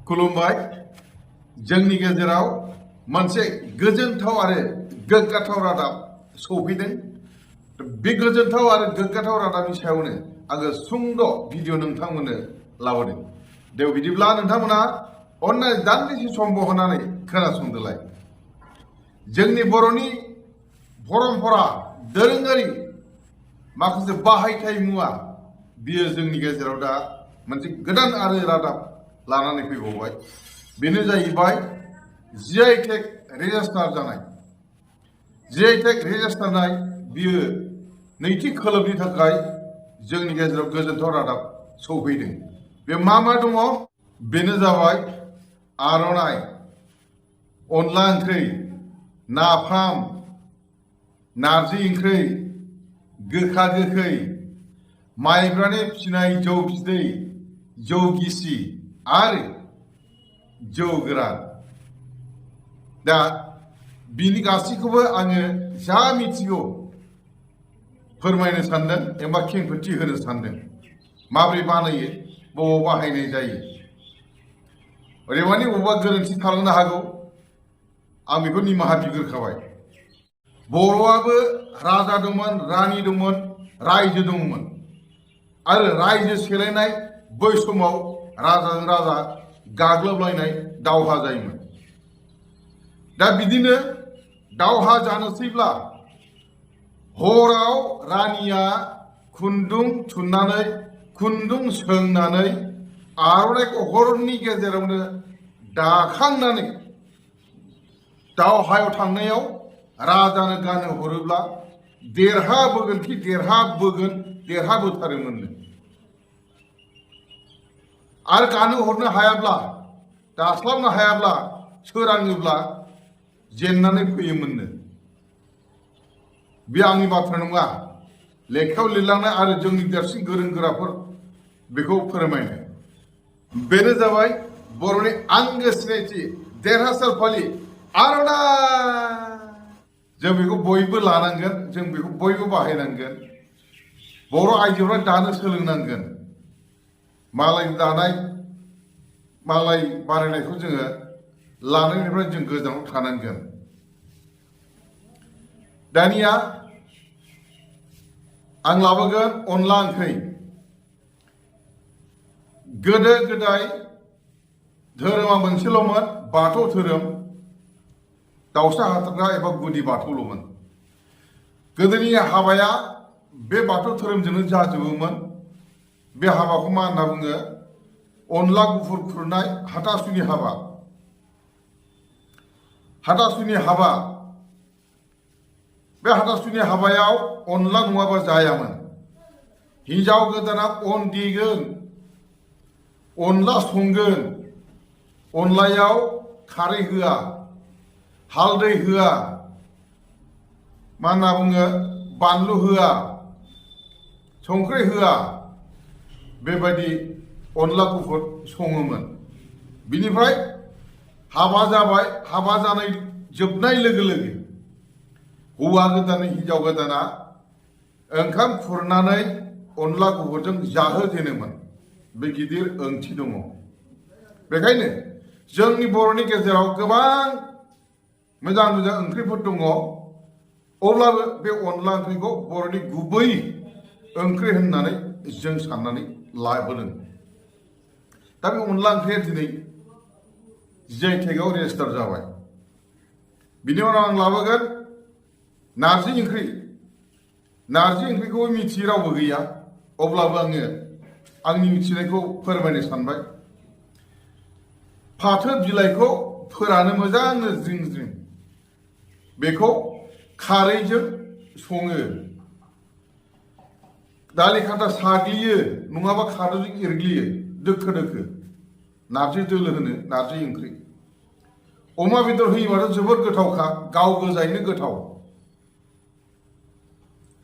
खुलुमबाय जोंनि गेजेराव मोनसे गोजोनथाव आरो गोग्गाथाव रादाब सौफैदों। बे गोजोनथाव आरो गोग्गाथाव रादाबनि सायावनो आङो सुंद' भिडिअ नोंथांमोननो लाबोदों। दे बिदिब्ला नोंथांमोना अन्नानै दान्दिसे सम बहननानै खोनासंदोलाय। जोंनि बर'नि परम्परा दोरोङारि माखासे बाहायथाय मुवा बियो जोंनि गेजेराव दा मोनसे गोदान आरो रादाब लानानै फैबावबाय। बेनो जाहैबाय GI टेग रेजिस्टार जानाय। GI टेग रेजिस्टार जानाय बियो नैथि खोलोबनि थाखाय जोंनि गेजेराव गोजोनथाव रादाब सौफैदों। बे मा दङ? बेनो जाबाय आर'नाइ, अनला ओंख्रि, नाफाम, नारजि ओंख्रि, गोखा गोखै, माइब्रानि फिनाय जौ बिदै, जौ गिसि आरो जौ गोरान। दा बिनि गासैखौबो आङो जा मिथिगौ फोरमायनो सानदों एबा खेंफोरथि होनो सानदों। माबोरै बानायो, बबाव बाहायनाय जायो। ओरैबानि बबेबा गोरोन्थि थालांनो हागौ, आं बेखौ निमाहा बिग्रोखाबाय। बर'आबो राजा दंमोन, रानि दंमोन, रायजो दंमोन आरो रायजो सेलायनाय बै समाव राजाजों राजा गाग्लोबलायनाय दावहा जायोमोन। दा बिदिनो दावहा जानोसैब्ला हराव रानिया खुन्दुं थुननानै खुन्दुं सोंनानै आर'नाइखौ हरनि गेजेरावनो दाखांनानै दावहायाव थांनायाव राजानो गानहो हरोब्ला देरहाबोथारोमोननो। आरो गानहो हरनो हायाब्ला, दास्लाबनो हायाब्ला, सोराङोब्ला जेननानै फैयोमोननो। बे आंनि बाथ्रा नङा, लेखायाव लिरलांनाय आरो जोंनि देरसिन गोरों गोराफोर बेखौ फोरमायनाय। बेनो जाबाय बर'नि आंगो सिनायथि देरहासार फालि आर'नाइ। जों बेखौ बयबो लानांगोन, जों बेखौ बयबो बाहायनांगोन। बर' आइजोफ्रा दानो सोलोंनांगोन। मालाय दानाय, मालाय बानायनायखौ जोङो लानायनिफ्राय जों गोजानाव थानांगोन। दानिया आं लाबोगोन अनला ओंख्रि। गोदो गोदाय धोरोमा मोनसेल'मोन, बाथौ धोरोम। दाउसा हाथारग्रा एबा गुदि बाथौल'मोन। गोदोनि हाबाया बे बाथौ धोरोमजोंनो जाजोबोमोन। बे हाबाखौ मा होनना बुङो? अनला गुफुर खुरनाय हाथासुनि हाबा। हाथासुनि हाबा। बे हाथासुनि हाबायाव अनला नङाबा जायामोन। हिन्जाव गोदाना अन देगोन, अनला संगोन। अनलायाव खारै होआ, हालदै होआ, मा होनना बुङो, बानलु होआ, संख्रि होआ। बेबायदि अनला गुफुर सङोमोन। बिनिफ्राय हाबा जाबाय। हाबा जानाय जोबनाय लोगो लोगो हौवा गोदान हिन्जाव गोदाना ओंखाम खुरनानै अनला गुफुरजों जाहोजेनोमोन। बे गिदिर ओंथि दङ। बेखायनो जोंनि बर'नि गेजेराव गोबां मोजां मोजां ओंख्रिफोर दङ। अब्लाबो बे अनला ओंख्रिखौ बर'नि गुबै ओंख्रि होननानै जों साननानै लाबोदों। दा बे अनला ओंख्रिया दिनै GI टेगआव रेजिस्टार जाबाय। बिनि उनाव आं लाबोगोन नारजि ओंख्रि। नारजि ओंख्रिखौ मिथियै रावबो गैया। अब्लाबो आङो आंनि मिथिनायखौ फोरमायनो सानबाय। फाथो बिलाइखौ फोरानो मोजांनो ज्रिं ज्रिं। बेखौ खारैजों सङो। दालि खाथा साग्लियो, नङाबा खादौजों एरग्लियो दोखो दोखो। नारजि दोलो होनो, नारजि ओंख्रि। अमा बेदर होयोबाथ' जोबोद गोथावखा, गाव गोजायैनो गोथाव।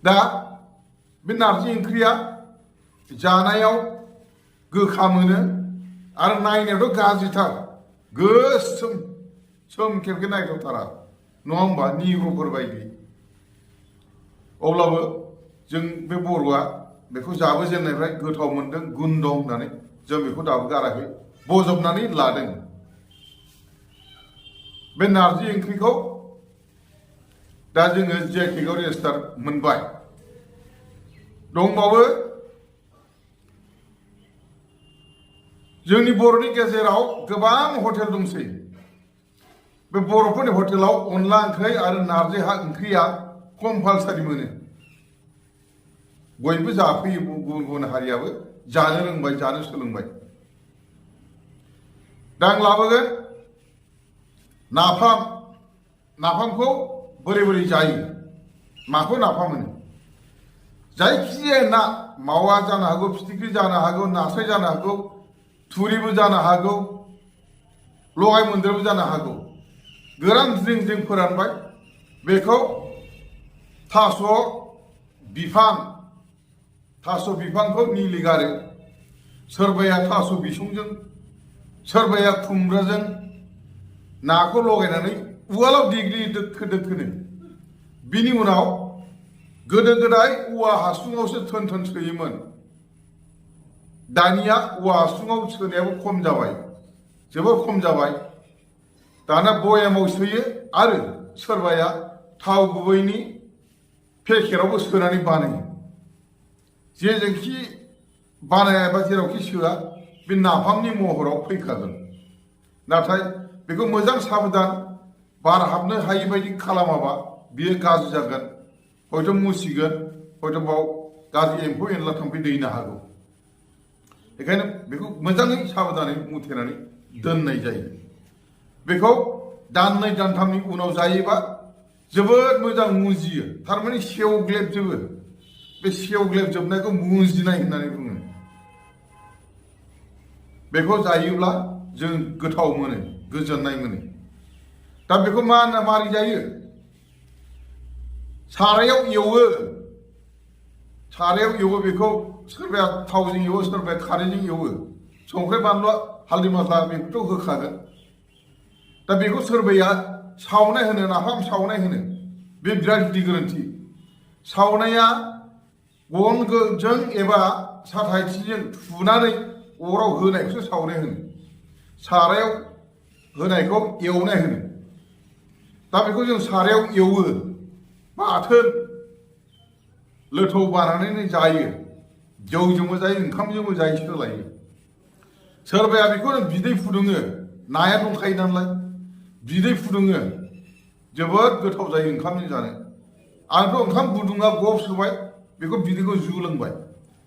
दा बे नारजि ओंख्रिया जानायाव गोखा मोनो आरो नायनायावथ' गाज्रिथार, गोसोम सोमखेबखे नायथावथारा, नङा होमबा, निग्र'फोर बायदि। अब्लाबो जों बे बर'आ बेखौ जाबोजेननायनिफ्राय गोथाव मोनदों, गुन दं होननानै जों बेखौ दाबो गाराखै। बजबनानै लादों। बे नारजि ओंख्रिखौ दा जोङो जि आइ टेकआव रेजिस्टार मोनबाय। दंबावो जोंनि बर'नि गेजेराव गोबां हटेल दंसै। बे बर'फोरनि हटेलाव अनला ओंख्रि आरो नारजि ओंख्रिया कम्पालसारि मोनो। बयबो जाफैयो, गुबुन गुबुन हारियाबो जानो रोंबाय, जानो सोलोंबाय। दा आं लाबोगोन नाफाम। नाफामखौ बोरै बोरै जायो, माखौ नाफाम होनो? जायखिजाया ना, मावा जानो हागौ, फिथिख्रि जानो हागौ, नास्राय जानो हागौ, थुरिबो जानो हागौ, लगाय मोनदेरबो जानो हागौ। गोरान ज्रिं ज्रिं फोरानबाय। बेखौ थास' बिफांखौ निलिगारो। सोरबाया थास' बिसंजों, सोरबाया खुमब्राजों नाखौ लगायनानै उवालाव देग्लियो दोखो दोखोनो। बिनि उनाव गोदो गोदाय औवा हासुङावसो थोन थोन सोयोमोन। दानिया औवा हासुङाव सोनायाबो खम जाबाय, जोबोर खम जाबाय। दाना बयामाव सोयो आरो सोरबाया थाव गुबैनि पेकेटावबो सोनानै बानायो। जेजोंखि बानाया एबा जेरावखि सोआ बे नाफामनि महराव फैखागोन। नाथाय बेखौ मोजां साबधान, बार हाबनो हायि बायदि खालामाबा बियो गाज्रि जागोन। हयथ' मुसिगोन, हयथ' बाव गाज्रि एम्फौ एनला थाम्फै दैनो हागौ। बेखायनो बेखौ मोजाङै साबधानै मुथेनानै दोननाय जायो। बेखौ दाननै दानथामनि उनाव जायोबा जोबोद मोजां मुजियो, थारमाने सेवग्लेबजोबो। बे सेवग्लेबजोबनायखौ मुजिनाय होननानै बुङो। बेखौ जायोब्ला जों गोथाव मोनो, गोजोननाय मोनो। दा बेखौ मारै जायो? सारायाव एवो। बेखौ सोरबाया थावजों एवो, सोरबाया खारैजों एवो। संख्रि बानलु हालदै मस्ला बेखौथ' होखागोन। दा बेखौ सोरबाया सावनाय होनो, नाफाम सावनाय होनो। बे बिराद गिदिर गोरोन्थि। सावनाया बनजों एबा साथायथिजों थुनानै अराव होनायखौसो सावनाय होनो। सारायाव होनायखौ एवनाय होनो। दा बेखौ जों सारायाव एवो, बाथोन लोथौ बानायनानै जायो। जौजोंबो जायो, ओंखामजोंबो जायो, सोलायो। सोरबाया बेखौ बिदै फुदुङो, नाया दंखायो नालाय बिदै फुदुङो। जोबोद गोथाव जायो ओंखामजों जानो। आंथ' ओंखाम गुदुङा गब सोबाय, बेखौ बिदैखौ जु लोंबाय।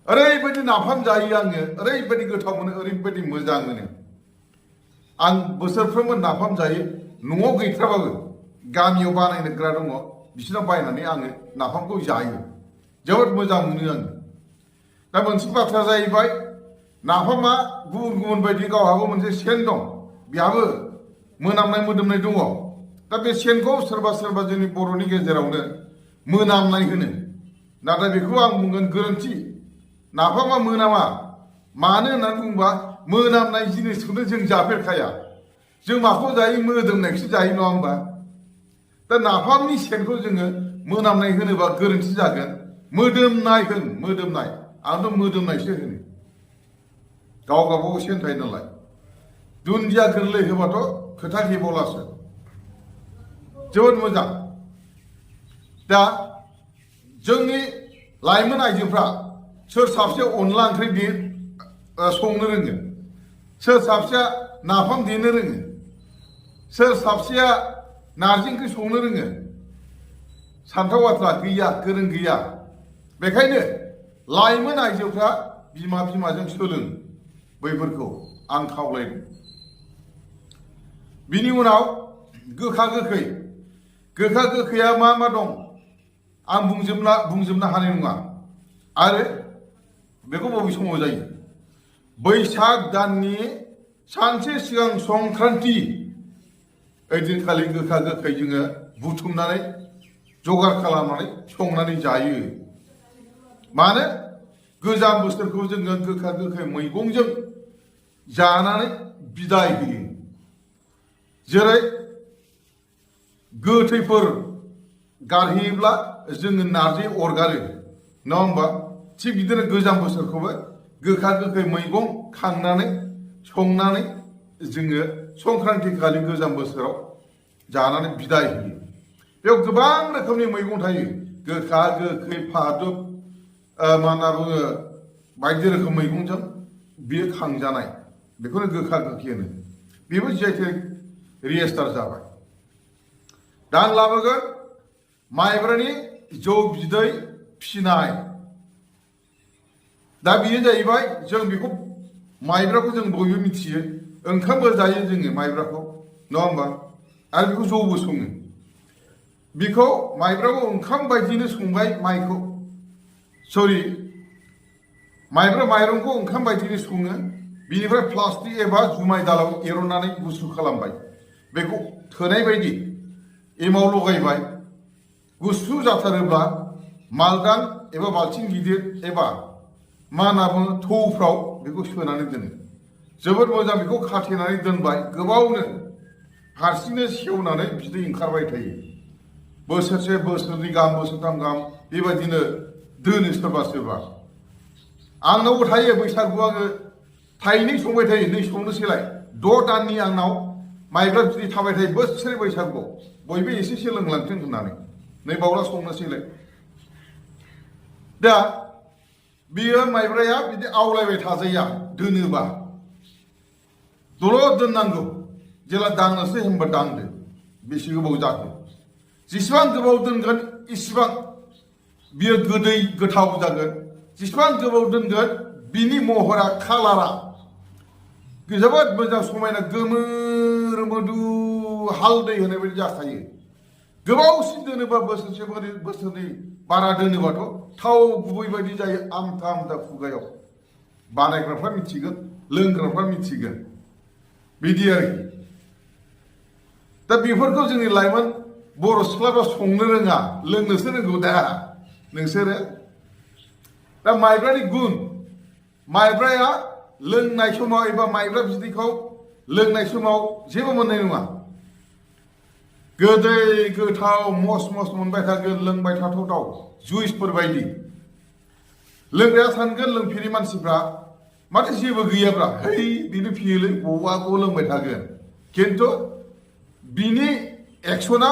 ओरैबायदि नाफाम जायो आङो, ओरैबायदि गोथाव मोनो, ओरैबायदि मोजां मोनो। आं बोसोरफ्रोमबो नाफाम जायो। न'आव गैथ्राबाबो गामियाव बानायग्रा दङ, बिसोरनाव बायनानै आङो नाफामखौ जायो। जोबोद मोजां मोनो आङो। दा मोनसे बाथ्रा जाहैबाय, नाफामा गुबुन गुबुन बायदि गावहाबो मोनसे सेन दं, बेहाबो मोदोमनाय दङ। दा बे सेनखौ सोरबा सोरबा जोंनि बर'नि गेजेरावनो मोनामनाय होनो। नाथाय बेखौ आं बुंगोन गोरोन्थि। नाफामा मोनामा। मानो होननानै बुङोबा मोनामनाय जिनिसखौनो जों जाफेरखाया। जों माखौ जायो? मोदोमनायखौसो जायो, नङा होमबा? दा नाफामनि सेनखौ जोङो मोनामनाय होनोबा गोरोन्थि जागोन। मोदोमनाय। आंथ' मोदोमनायसो होनो। गाव गावबागाव सेन थायो नालाय। दुन्दिया गोरलै होबाथ' खोथा गैबावलासो। जोबोद मोजां। दा जोंनि लाइमोन आइजोफ्रा सोर साबसे अनला ओंख्रि संनो रोङो? सोर साबसेया नाफाम देनो रोङो? सोर साबसेया नारजि ओंख्रि संनो रोङो? सान्थाव बाथ्रा गैया, गोरों गैया। बेखायनो लाइमोन आइजोफ्रा बिमाजों सोलों बैफोरखौ आं खावलायदों। बिनि उनाव गोखा गोखैया मा दं आं बुंजोबनो हानाय नङा। आरो बेखौ बबे समाव जायो? बैसाग दाननि सानसे सिगां संक्रान्ति, ओइदिनखालि गोखा गोखै जोङो बुथुमनानै जगार खालामनानै संनानै जायो। मानो? गोजाम बोसोरखौ जोङो गोखा गोखै मैगंजों जानानै बिदाय होयो। जेरै गोथैफोर गारहैयोब्ला जोङो नारजि अरगारो, नङा होमबा? थिग बिदिनो गोजाम बोसोरखौबो गोखा गोखै मैगं खांनानै संनानै जोङो संक्रान्ति खालि गोजाम बोसोराव जानानै बिदाय होयो। बेयाव गोबां रोखोमनि मैगं थायो, गोखा गोखै फादुब मा होनना बुङो बायदि रोखोम मैगंजों बियो खांजानाय, बेखौनो गोखा गोखै होनो। बेबो जि आइ टेग रेजिस्टार जाबाय। दा आं लाबोगोन माइब्रानि जौ बिदै फिनाय। दा बेयो जाहैबाय, जों बेखौ माइब्राखौ जों बयबो मिथियो, ओंखामबो जायो जोङो माइब्राखौ, नङा होमबा? आरो बेखौ जौबो सङो। बेखौ माइब्राखौ ओंखाम बायदिनो संबाय, माइखौ सरि माइब्रा माइरंखौ ओंखाम बायदिनो सङो, बिनिफ्राय प्लास्टिक एबा जुमाय दालाव एरननानै गुसु खालामबाय, बेखौ थोनाय बायदि एमाव लगायबाय। गुसु जाथारोब्ला मालदां एबा बाल्थिं गिदिर एबा मा होनना बुङो थौफ्राव बेखौ सोनानै दोनो। जोबोद मोजां, बेखौ खाथेनानै दोनबाय गोबावनो, हारसिंनो सेवनानै बिदै ओंखारबाय थायो। बोसोरसे बोसोरनै गाहाम, बोसोरथाम गाहाम बेबायदिनो दोनो सोरबा सोरबा। आंनावबो थायो, बैसागुआव आङो थाइनै संबाय थायो, नै संनोसैलाय 6 दाननि आंनाव माइब्रा बिदै थाबाय थायो बोसोरै बैसागुआव, बयबो एसे सोलोंलांथों होननानै। नै बावला संनोसैलाय। दा बियो माइब्राया बिदि आवलायबाय थाजाया, दोनोबा दलद दोननांगौ। जेला दांनोसै होनबा दांदो, बेसे गोबाव जाखो। जेसेबां गोबाव दोनगोन इसिबां बियो गोदै गोथाव जागोन। जेसेबां गोबाव दोनगोन बिनि महरा, खालारा जोबोद मोजां समायना गोमो मोदु हालदै होनाय बायदि जाखायो। गोबावसिन दोनोबा बोसोरसे बोसोरनै बारा दोनोबाथ' थाव गुबै बायदि जायो, आमथा आमथा खुगायाव। बानायग्राफ्रा मिथिगोन, लोंग्राफ्रा मिथिगोन, बिदि आरोखि। दा बेफोरखौ जोंनि लाइमोन बर' सिख्लाफ्रा संनो रोङा, लोंनोसो रोंगौ दा नोंसोरो। दा माइब्रानि गुन, माइब्राया लोंनाय समाव एबा माइब्रा बिदैखौ लोंनाय समाव जेबो मोननाय नङा। गोदै गोथाव मस मस मोनबाय थागोन, लोंबाय थाथावथाव जुइसफोर बायदि। लोंग्राया सानगोन, लोंफेरि मानसिफ्रा माथो जेबो गैयाब्रा, है बेनो फेयोलै, बबावबा लोंबाय थागोन। खिन्थु बिनि एक्सना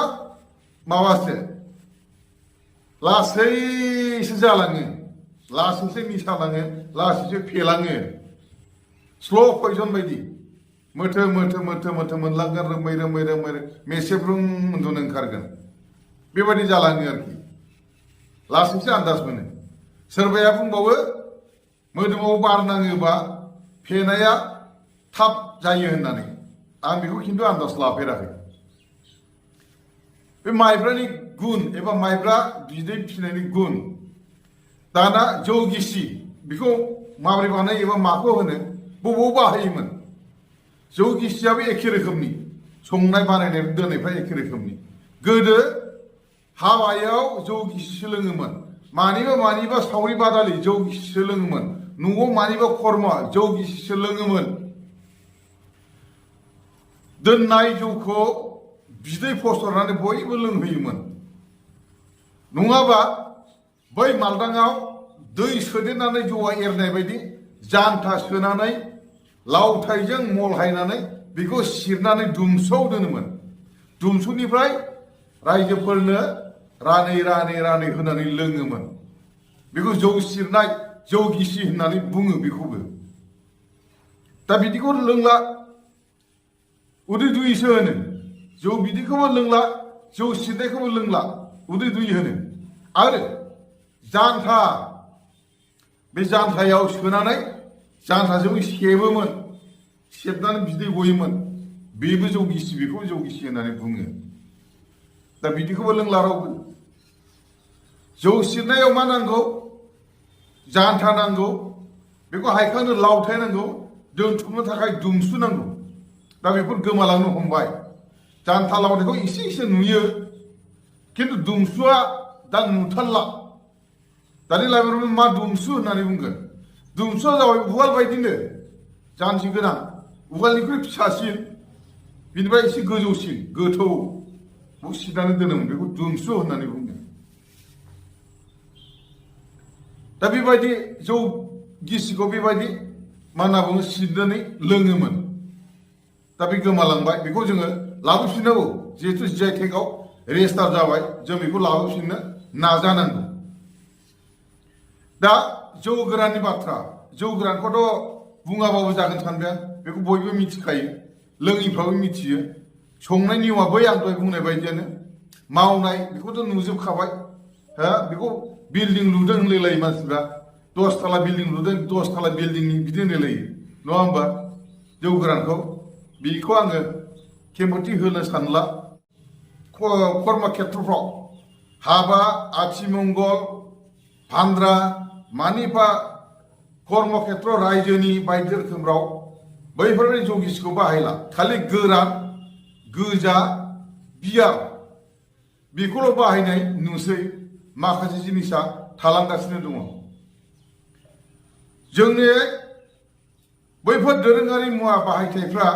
माबासो, लासैसो जालाङो, लासैसो निसा लाङो, लासैसो फेलाङो। स्ल' पयजन बायदि मोथो मोथो मोथो मोथो मोनलांगोन, रोमै रोमै रोमै मेसेब्रुं उन्दुनो ओंखारगोन। बेबायदि जालाङो आरोखि, लासैसो आन्दाज मोनो। सोरबाया बुंबावो मोदोमाव बार नाङोबा फेनाया थाब जायो होननानै। आं बेखौ खिन्थु आन्दाज लाफेराखै। बे माइब्रानि गुन एबा माइब्रा बिदै फिनायनि गुन। दाना जौ गिसि, बेखौ माबोरै बानायो एबा माखौ होनो, बबाव बाहायोमोन? जौ गिसियाबो एखे रोखोमनि, संनाय बानायनाय दोननायफ्रा एखे रोखोमनि। गोदो हाबायाव जौ गिसिसो लोङोमोन, मानिबा सावरि बादालि जौ गिसिसो लोङोमोन, न'आव मानिबा खर्म जौ गिसिसो लोङोमोन। दोननाय जौखौ बिदै फसरनानै बयबो लोंहोयोमोन। नङाबा बै मालदाङाव दै सोदेरनानै जौआ एरनाय बायदि जान्था सोनानै लावथायजों मलहायनानै बेखौ सिरनानै दुमसौआव दोनोमोन। दुमसौनिफ्राय रायजोफोरनो रानै रानै रानै होनानै लोङोमोन। बेखौ जौ सिरनाय, जौ गिसि होननानै बुङो बेखौबो। दा बिदिखौ लोंला, उदै दुयैसो होनो। जौ बिदैखौबो लोंला, जौ सिरनायखौबो लोंला, उदै दुयि होनो। आरो जान्था, बे जान्थायाव सोनानै जान्थाजों सेबोमोन, सेबनानै बिदै गयोमोन। बेबो जौ गिसि, बेखौबो जौ गिसि होननानै बुङो। दा बिदिखौबो लोंला रावबो। जौ सिरनायाव मा नांगौ? जान्था नांगौ, बेखौ हायखांनो लावथाय नांगौ, दोनथुमनो थाखाय दुमसु नांगौ। दा बेफोर गोमालांनो हमबाय। जान्था लावथायखौ एसे एसे नुयो, खिन्थु दुमसुआ दा नुथारला। दानि लाइमोनफोरा मा दुमसु होननानै बुंगोन? दुमसुआ जाबाय उवाल बायदिनो, जानजि गोनां, उवालनिख्रुइ फिसासिन, बिनिफ्राय एसे गोजौसिन, गोथौ, बेखौ सिदानो दोनोमोन, बेखौ दुमसु होननानै बुङो। दा बेबायदि जौ गिसिखौ बेबायदि मा होनना बुङो सिदनानै लोङोमोन दा बे गोमालांबाय बेखौ जोङो लाबोफिननांगौ जिहेतु जि आइ टेगआव रेजिस्टार जाबाय जों बेखौ लाबोफिननो नाजानांगौ दा जौ गोराननि बाथ्रा जौ गोरानखौथ' बुङाबाबो जागोन सानबाय बेखौ बयबो मिथिखायो लोङिफ्राबो मिथियो संनाय नियमा बै आं दहाय बुंनाय बायदियानो मावनाय बेखौथ' नुजोबखाबाय हा बेखौ बिल्डिं लुदों होनलायलायो मानसिफ्रा 10 ताला बिल्डिं लुदों 10 ताला बिल्डिंनि बिदि होनलायलायो नङा होमबा जौ गोरानखौ बेखौ आङो खेंफोरथि होनो सानला कर्म खेत्रफ्राव हाबा आथिमंगल भान्द्रा मानिबा कर्म खेत्र रायजोनि बायदि रोखोमफ्राव बैफोरबायदि जौ गिसिखौ बाहायला खालि गोरान गोजा बियार बेखौल' बाहायनाय नुसै माखासे जिनिसा थालांगासिनो दङ जोंनि बैफोर दोरोङारि मुवा बाहायथायफ्रा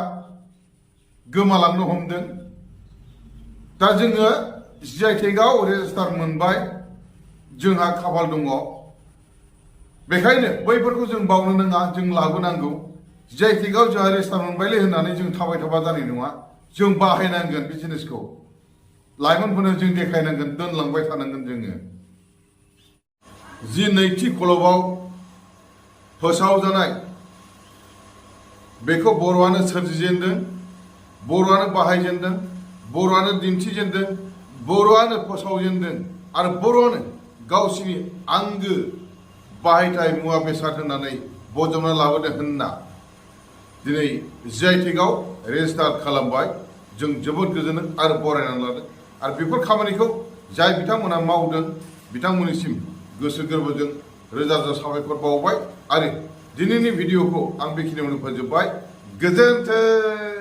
गोमालांनो हमदों दा जोङो जि आइ टेगआव रेजिस्टार मोनबाय जोंहा खाफाल दङ बेखायनो बैफोरखौ जों बावनो नाङा जों लाबोनांगौ जि आइ टेगआव जोंहा रेजिस्टार मोनबायलै होननानै जों थाबाय थाबा जानाय नङा जों बाहायनांगोन बे जिनिसखौ लाइमोनफोरनो जों देखायनांगोन दोनलांबाय थानांगोन जोङो जि नैथि खलबाव फोसावजानाय बेखौ बर'आनो सोरजिजेनदों बर'आनो बाहायजेनदों बर'आनो दिन्थिजेनदों बर'आनो फोसावजेनदों आरो बर'आनो गावसिनि आंगो बाहायथाय मुवा बेसाद होननानै बजबना लाबोदों होनना दिनै जि आइ टेगआव रेजिस्टार खालामबाय जों जोबोद गोजोनो आरो बरायनानै लादों आरो बेफोर खामानिखौ जाय बिथांमोना मावदों बिथांमोननिसिम गोसो गोरबोजों रोजा रोजा साबायखर बावबाय आरो दिनैनि भिडिअखौ आं बेखिनियावनो फोजोबबाय गोजोन्थों।